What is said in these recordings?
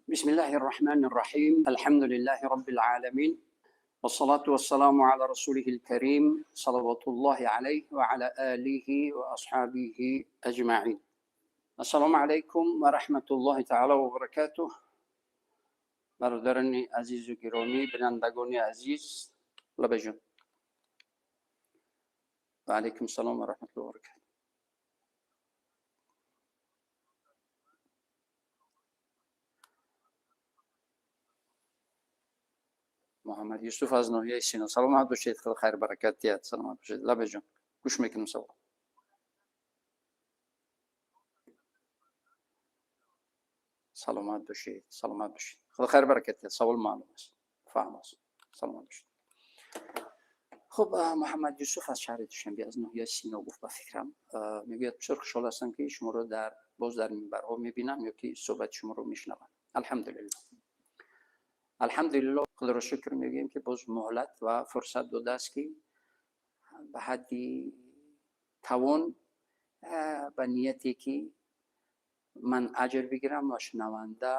بسم الله الرحمن الرحيم، الحمد لله رب العالمين، والصلاة والسلام على رسوله الكريم صلوات الله عليه وعلى آله وأصحابه أجمعين. السلام عليكم ورحمة الله تعالى وبركاته. برادران عزیز و گرامی، بینندگان عزیز، لبه جون. و علیکم السلام و رحمت الله و برکاته. محمد یوسف از ناحیه سینا، سلامت باشید، خدا خیر برکت диҳад. Саломат бошед. Лабе ҷон, гӯш мекунам савол. Саломат бошед, саломат бошед, худо хайр баракат диҳад. Савол маълум аст, фаҳм аст. Саломат бошед. Хуб, Муҳаммад Юсуф аз шаҳри Душанбе, аз ноҳияи Сино гуфт ба фикрам, мегӯяд: бисёр хушҳол ҳастам, ки шуморо дар боз дар минбарҳо мебинам ё ки суҳбати шуморо мешунавам. Алҳамдулилло, алҳамдулилло, худоро шукр мегӯем, ки боз муҳлат ва фурсат додааст, ки ба ҳадди тавон, ба нияте ки ман аҷр бигирам ва шунаванда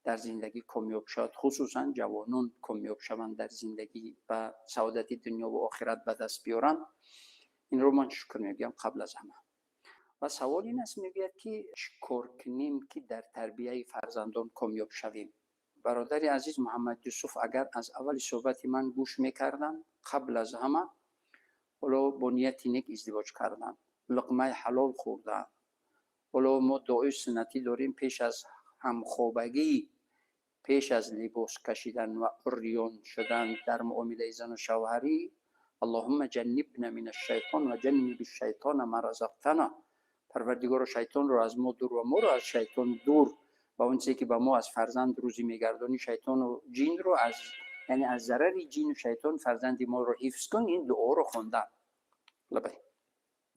дар зиндагӣ комёб шавад, хусусан ҷавонон комёб шаванд дар зиндагӣ ва саодати дунё ва охират ба даст биёранд. Инро ман шукр мегӯям қабл аз ҳама. Ва савол ин аст, мегӯяд, ки чӣ кор кунем, ки дар тарбияи фарзандон комёб шавем? Бародари азиз Муҳаммад Юсуф, агар аз аввали суҳбати ман гӯш мекарданд, қабл аз ҳама, ҳоло бо нияти нек издивоҷ кардан, луқмаи ҳалол хӯрдан. Ҳоло мо дуои суннатӣ дорем: пеш аз ҳамхобагӣ, пеш аз либос кашидан ва урён шудан дар муомилаи зану шавҳарӣ: اللهم جنبنا من الشيطان وجنب الشيطان ما رزقتنا. Парвардигоро, шайтонро аз мо дур ва моро аз шайтон дур ва он чизе ки ба мо аз фарзанд рӯзӣ мегардонӣ, шайтону ҷинро аз, яъне аз зарари ҷину шайтон фарзанди моро ҳифз кун. Ин дуоро хондан. Лабай.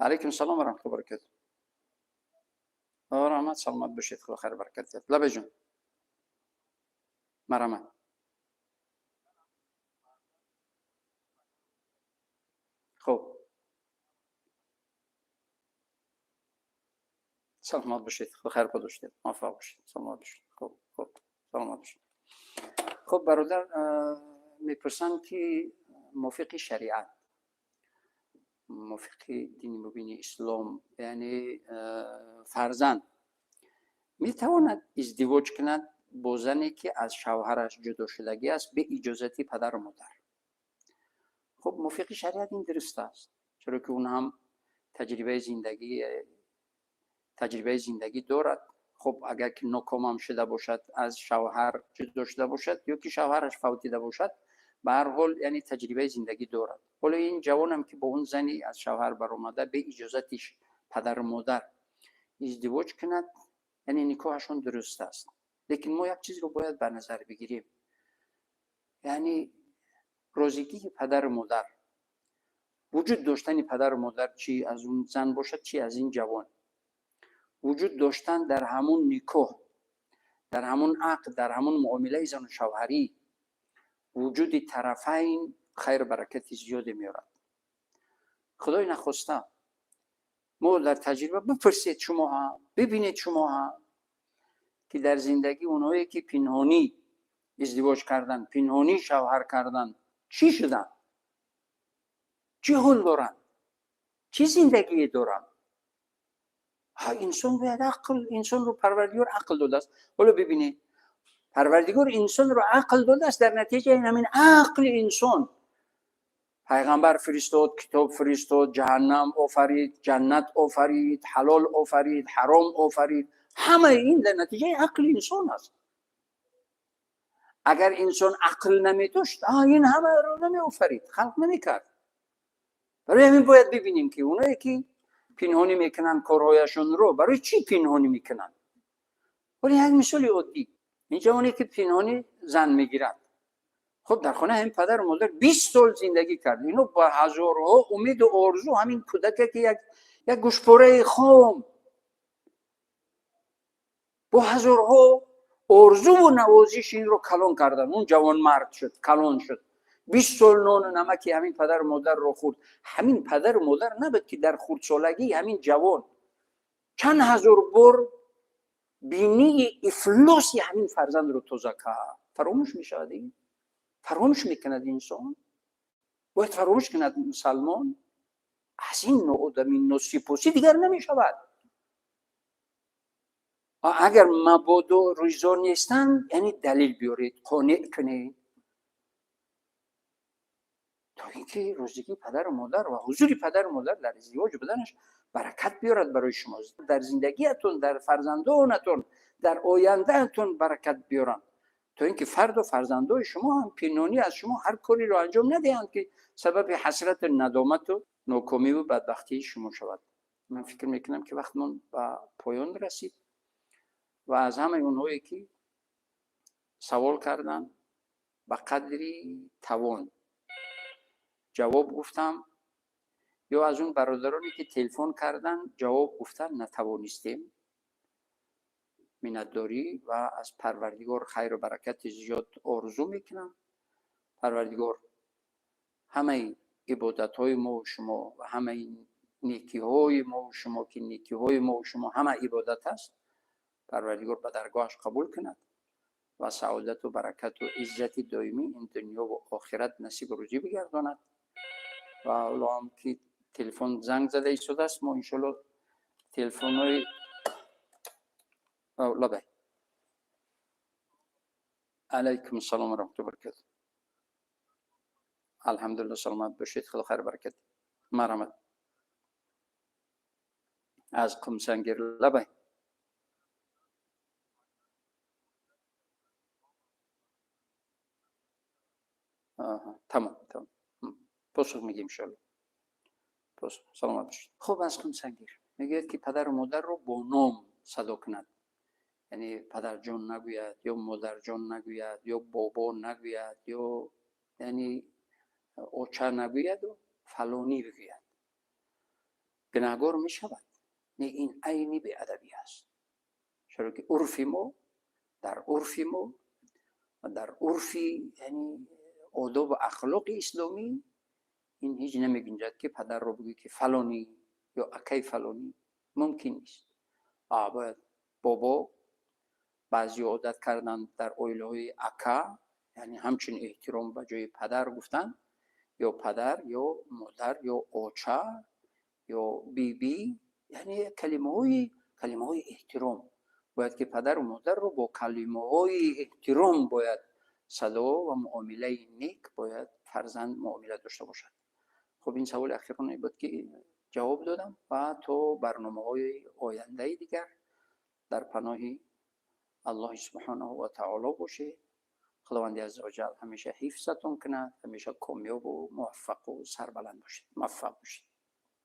Алайкум салом ва раҳматуллоҳи ва баракатуҳ. Раҳмат, саломат бошед, худо хайр баракат диҳад. Лабай ҷон, марҳамат. Хуб, саломат бошед, худо хайр подош диҳад, муваффақ бошед, саломат бошед. Хуб, хуб, саломат бошед. Хуб, бародар мепурсанд, ки мувофиқи шариат, мувофиқи дини мубини ислом, яъне фарзанд метавонад издивоҷ кунад бо зане, ки аз шавҳараш ҷудо шудагӣ аст, бе иҷозати падару модар? Хуб, мувофиқи шариат ин дуруст аст, чаро ки он ҳам таҷрибаи зиндагӣ дорад. Хуб, агар ки нокомам шуда бошад, аз шавҳар ҷудо шуда бошад ё ки шавҳараш фавтида бошад, ба ҳар ҳол, яъне таҷрибаи зиндагӣ дорад. Ҳоло ин ҷавонам, ки бо он зани аз шавҳар баромада бе иҷозати падару модар издивоҷ кунад, яъне никоҳашон дуруст аст. Лекин мо як чизро бояд ба назар бигирем, яъне розигии падару модар, вуҷуд доштани падару модар, чи аз он зан бошад, чи аз ин ҷавон, вуҷуд доштан дар ҳамун никоҳ, дар ҳамун ақд, дар ҳамун муомилаи зану шавҳарӣ, вуҷуди тарафайн хайру баракати зиёде меорад. Худои нахоста, мо дар таҷриба, бипурсед шумо ҳам, бибинед шумо ҳам, ки дар зиндагӣ онҳое ки пинҳонӣ издивоҷ карданд, пинҳонӣ шавҳар карданд, чӣ шуданд, чӣ ҳол доранд, чӣ зиндагие доранд. Инсон бояд ақл, инсонро Парвардигор ақл додааст. Ҳоло бибинед, Парвардигор инсонро ақл додааст, дар натиҷаи ҳамин ақли инсон пайғамбар фиристод, китоб фиристод, ҷаҳаннам офарид, ҷаннат офарид, ҳалол офарид, ҳаром офарид. Ҳамаи ин дар натиҷаи ақли инсон аст. Агар инсон ақл намедошт, ин ҳамаро намеофарид, халқ намекард. Барои ҳамин бояд бибинем, ки оное ки пинҳонӣ мекунанд корҳояшонро, барои чӣ пинҳонӣ мекунанд? Вале як мисоли оддӣ: ин ҷавоне ки пинҳонӣ зан мегирад, хуб, дар хона ҳамин падару модар 20 сол зиндагӣ кард. Ино ба ҳазорҳо умеду орзу ҳамин кӯдаке, ки як гӯшпораи хом, бо ҳазорҳо орзуву навозиш инро калон карданд. Он ҷавонмард шуд, калон шуд, 20 сол нону намаки ҳамин падару модарро хӯрд. Ҳамин падару модар набуд, ки дар хурдсолагӣ ҳамин ҷавон чанд ҳазор бор Бинии ифлоси ҳамин фарзандро тоза кард. Фаромӯш мешавад, ин фаромӯш мекунад инсон, бояд фаромӯш кунад мусалмон. Аз ин одами носипосӣ дигар намешавад. Агар мабодо ризо нестанд, яъне далил биёред, қонеъ кунед, то ин ки розигии падару модар ва ҳузури падару модар дар издивоҷ буданаш баракат биёрад барои шумо, дар зиндагиятон, дар фарзандонатон, дар ояндаатон баракат биёранд, то ин ки фардо фарзандои шумо ҳам пинҳонӣ аз шумо ҳар кореро анҷом надиҳанд, ки сабаби ҳасрату надомату нокомиву бадбахтии шумо шавад. Ман фикр мекунам, ки вақтмон ба поён расид ва аз ҳамаи онҳое, ки савол карданд, ба қадри тавон ҷавоб гуфтам, ё аз он бародароне, ки телефон карданд, ҷавоб гуфтан натавонистем, миннатдорӣ ва аз Парвардигор хайру баракати зиёд орзу мекунам. Парвардигор ҳамаи ибодатҳои мову шумо ва ҳамаи некиҳои мову шумо, ки некиҳои мову шумо ҳама ибодат аст, Парвардигор ба даргоҳаш қабул кунад ва саодату баракату иззати доимӣ ин дунёву охират насибу рӯзӣ бигардонад. Ва ҳоло ҳам ки телефон занг зада истодааст, мо иншоалло телефонҳои لبی. علیکم السلام و رحمت الله برکاته. الحمدلله، سلامت باشید، خدا خیر برکت. مرحمت، از قمسنگیر. لبی. تمام تمام، посух мегیم иншоалло. Посух. Саломат бошед. Хуб, аз Қумсангир мегӯяд, ки падару модарро бо ном садо кунад, яъне падарҷон нагӯяд ё модарҷон нагӯяд ё бобо нагӯяд ё яъне оча нагӯяду фалонӣ бигӯяд, гунаҳгор мешавад? Не, ин айни беадабӣ аст, чаро ки урфи мо, дар урфи мо, дар урфи яъне одобу ахлоқи исломӣ ин ҳеҷ намегунҷад, ки падарро бигӯӣ, ки фалонӣ ё акай фалонӣ, мумкин нест. Бояд бобо. Баъзеҳо одат карданд дар оилаҳои ака, яъне ҳамчун эҳтиром ба ҷои падар гуфтан, ё падар, ё модар, ё оча, ё бибӣ, яъне калимаҳои эҳтиром. Бояд ки падару модарро бо калимаҳои эҳтиром бояд садо ва муомилаи нек бояд фарзанд муомила дошта бошад. Хуб, ин саволи ахироне буд, ки ҷавоб додам, ва то барномаҳои ояндаи дигар дар паноҳи Аллоҳи субҳонаҳу ва таоло бошед. Худованди аззаваҷал ҳамеша ҳифзатон кунад, ҳамеша комёбу муваффақу сарбаланд бошед, муваффақ бошед.